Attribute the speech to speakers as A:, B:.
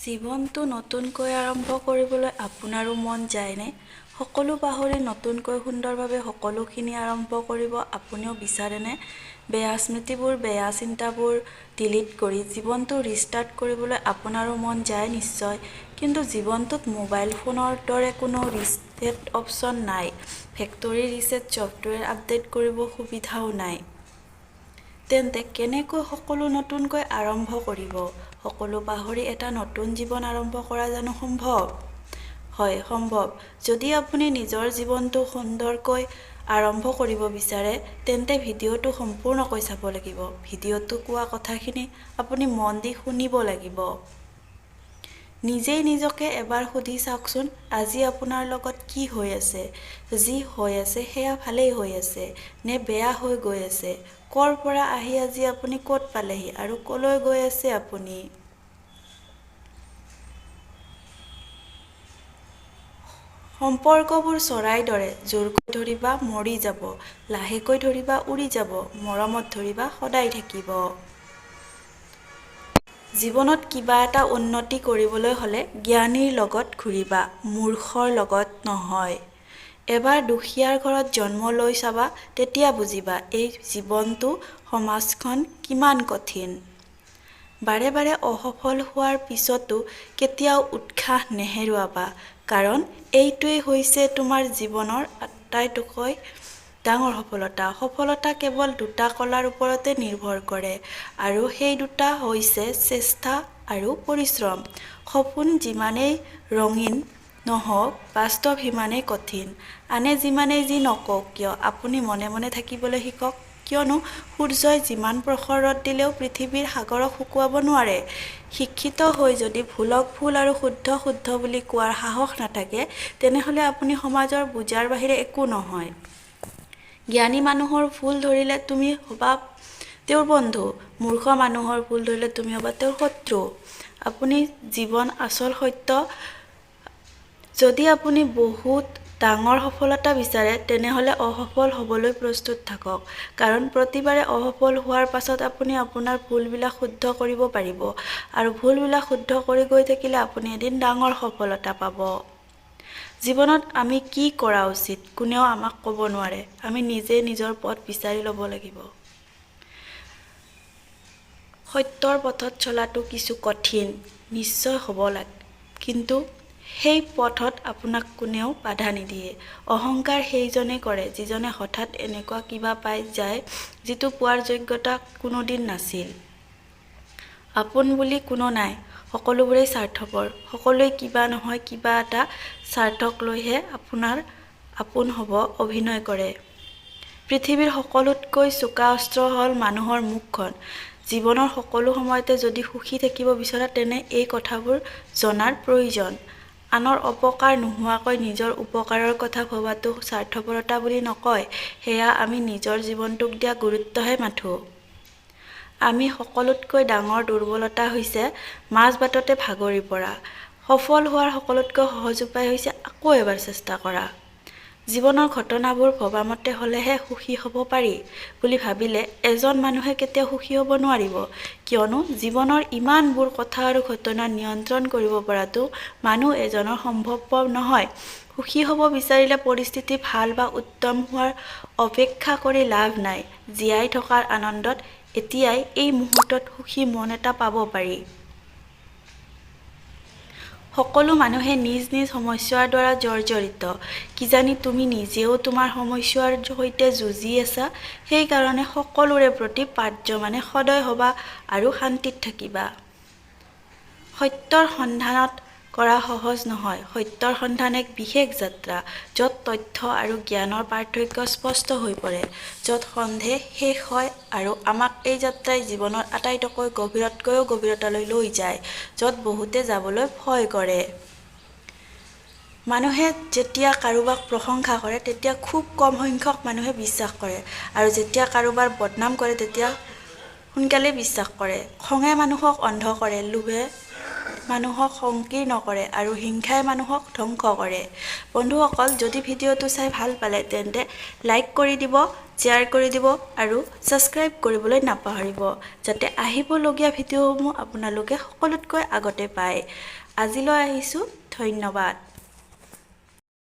A: জীৱনটো নতুনকৈ আৰম্ভ কৰিবলৈ আপোনাৰো মন যায়নে? সকলো পাহৰি নতুনকৈ সুন্দৰভাৱে সকলোখিনি আৰম্ভ কৰিব আপুনিও বিচাৰেনে? বেয়া স্মৃতিবোৰ, বেয়া চিন্তাবোৰ ডিলিট কৰি জীৱনটো ৰিষ্টাৰ্ট কৰিবলৈ আপোনাৰো মন যায় নিশ্চয়। কিন্তু জীৱনটোত মোবাইল ফোনৰ দৰে কোনো ৰিছেট অপশ্যন নাই, ফেক্টৰী ৰিছেট ছফ্টৱেৰ আপডেট কৰিব সুবিধাও নাই। তেন্তে কেনেকৈ সকলো নতুনকৈ আৰম্ভ কৰিব? সকলো পাহৰি এটা নতুন জীৱন আৰম্ভ কৰা জানো সম্ভৱ? হয় সম্ভৱ। যদি আপুনি নিজৰ জীৱনটো সুন্দৰকৈ আৰম্ভ কৰিব বিচাৰে তেন্তে ভিডিঅ'টো সম্পূৰ্ণকৈ চাব লাগিব। ভিডিঅ'টো কোৱা কথাখিনি আপুনি মন দি শুনিব লাগিব। নিজেই নিজকে এবাৰ সুধি চাওকচোন, আজি আপোনাৰ লগত কি হৈ আছে? যি হৈ আছে সেয়া ভালেই হৈ আছে নে বেয়া হৈ গৈ আছে? ক'ৰ পৰা আহি আজি আপুনি ক'ত পালেহি আৰু ক'লৈ গৈ আছে আপুনি? সম্পৰ্কবোৰ চৰাইৰ দৰে, জোৰকৈ ধৰিবা মৰি যাব, লাহেকৈ ধৰিবা উৰি যাব, মৰমত ধৰিবা সদায় থাকিব। জীৱনত কিবা এটা উন্নতি কৰিবলৈ হ'লে জ্ঞানীৰ লগত ঘূৰিবা, মূৰ্খৰ লগত নহয়। এবাৰ দুখীয়াৰ ঘৰত জন্ম লৈ চাবা, তেতিয়া বুজিবা এই জীৱনটো, সমাজখন কিমান কঠিন। বাৰে বাৰে অসফল হোৱাৰ পিছতো কেতিয়াও উৎসাহ নেহেৰুৱাবা, কাৰণ এইটোৱেই হৈছে তোমাৰ জীৱনৰ আটাইতকৈ ডাঙৰ সফলতা। সফলতা কেৱল দুটা কলাৰ ওপৰতে নিৰ্ভৰ কৰে আৰু সেই দুটা হৈছে চেষ্টা আৰু পৰিশ্ৰম। সপোন যিমানেই ৰঙীন নহওক, বাস্তৱ সিমানেই কঠিন। আনে যিমানেই যি নকওক কিয়, আপুনি মনে মনে থাকিবলৈ শিকক, কিয়নো সূৰ্যই যিমান প্ৰখৰ ৰ'দ দিলেও পৃথিৱীৰ সাগৰক শুকুৱাব নোৱাৰে। শিক্ষিত হৈ যদি ভুলক ভুল আৰু শুদ্ধক শুদ্ধ বুলি কোৱাৰ সাহস নাথাকে, তেনেহ'লে আপুনি সমাজৰ বোজাৰ বাহিৰে একো নহয়। জ্ঞানী মানুহৰ ভুল ধৰিলে তুমি হ'বা তেওঁৰ বন্ধু, মূৰ্খ মানুহৰ ভুল ধৰিলে তুমি হ'বা তেওঁৰ শত্ৰু। আপুনি জীৱন আচল সত্য। যদি আপুনি বহুত ডাঙৰ সফলতা বিচাৰে, তেনেহ'লে অসফল হ'বলৈ প্ৰস্তুত থাকক। কাৰণ প্ৰতিবাৰে অসফল হোৱাৰ পাছত আপুনি আপোনাৰ ভুলবিলাক শুদ্ধ কৰিব পাৰিব আৰু ভুলবিলাক শুদ্ধ কৰি গৈ থাকিলে আপুনি এদিন ডাঙৰ সফলতা পাব। জীৱনত আমি কি কৰা উচিত কোনেও আমাক ক'ব নোৱাৰে, আমি নিজে নিজৰ পথ বিচাৰি ল'ব লাগিব। সত্যৰ পথত চলাটো কিছু কঠিন নিশ্চয় হ'ব লাগে, কিন্তু সেই পথত আপোনাক কোনেও বাধা নিদিয়ে। অহংকাৰ সেইজনে কৰে যিজনে হঠাৎ এনেকুৱা কিবা পাই যায় যিটো পোৱাৰ যোগ্যতা কোনোদিন নাছিল। আপোন বুলি কোনো নাই, সকলোবোৰেই স্বাৰ্থপৰ। সকলোৱে কিবা নহয় কিবা এটা স্বাৰ্থক লৈহে আপোনাৰ আপোন হ'ব অভিনয় কৰে। পৃথিৱীৰ সকলোতকৈ চোকা অস্ত্ৰ হ'ল মানুহৰ মুখখন। জীৱনৰ সকলো সময়তে যদি সুখী থাকিব বিচৰা তেনে এই কথাবোৰ জনাৰ প্ৰয়োজন। আনৰ অপকাৰ নোহোৱাকৈ নিজৰ উপকাৰৰ কথা ভবাটো স্বাৰ্থপৰতা বুলি নকয়, সেয়া আমি নিজৰ জীৱনটোক দিয়া গুৰুত্বহে মাথোঁ। আমি সকলোতকৈ ডাঙৰ দুৰ্বলতা হৈছে মাজ বাটতে ভাগৰি পৰা। সফল হোৱাৰ সকলোতকৈ সহজ উপায় হৈছে আকৌ এবাৰ চেষ্টা কৰা। জীৱনৰ ঘটনাবোৰ ভবামতে হ'লেহে সুখী হ'ব পাৰি বুলি ভাবিলে এজন মানুহে কেতিয়াও সুখী হ'ব নোৱাৰিব, কিয়নো জীৱনৰ ইমানবোৰ কথা আৰু ঘটনা নিয়ন্ত্ৰণ কৰিব পৰাটো মানুহ এজনৰ সম্ভৱপৰ নহয়। সুখী হ'ব বিচাৰিলে পৰিস্থিতি ভাল বা উত্তম হোৱাৰ অপেক্ষা কৰি লাভ নাই, জীয়াই থকাৰ আনন্দত এতিয়াই এই মুহূৰ্তত সুখী মন এটা পাব পাৰি। সকলো মানুহে নিজ নিজ সমস্যাৰ দ্বাৰা জৰ্জৰিত। কিজানি তুমি নিজেও তোমাৰ সমস্যাৰ সৈতে যুঁজি আছা, সেইকাৰণে সকলোৰে প্ৰতি পাৰ্যমানে সদয় হ'বা আৰু শান্তিত থাকিবা। সত্যৰ সন্ধানত কৰা সহজ নহয়। সত্যৰ সন্ধান এক বিশেষ যাত্ৰা, য'ত তথ্য আৰু জ্ঞানৰ পাৰ্থক্য স্পষ্ট হৈ পৰে, য'ত সন্দেহ শেষ হয় আৰু আমাক এই যাত্ৰাই জীৱনৰ আটাইতকৈ গভীৰতকৈও গভীৰতালৈ লৈ যায়, য'ত বহুতে যাবলৈ ভয় কৰে। মানুহে যেতিয়া কাৰোবাক প্ৰশংসা কৰে তেতিয়া খুব কম সংখ্যক মানুহে বিশ্বাস কৰে আৰু যেতিয়া কাৰোবাৰ বদনাম কৰে তেতিয়া সোনকালেই বিশ্বাস কৰে। খঙে মানুহক অন্ধ কৰে, লোভে মানুহক সংকীৰ্ণ কৰে আৰু হিংসাই মানুহক ধ্বংস কৰে। বন্ধুসকল, যদি ভিডিঅ'টো চাই ভাল পালে তেন্তে লাইক কৰি দিব, শ্বেয়াৰ কৰি দিব আৰু ছাবস্ক্ৰাইব কৰিবলৈ নাপাহৰিব, যাতে আহিবলগীয়া ভিডিঅ'সমূহ আপোনালোকে সকলোতকৈ আগতে পায়। আজিলৈ আহিছোঁ, ধন্যবাদ।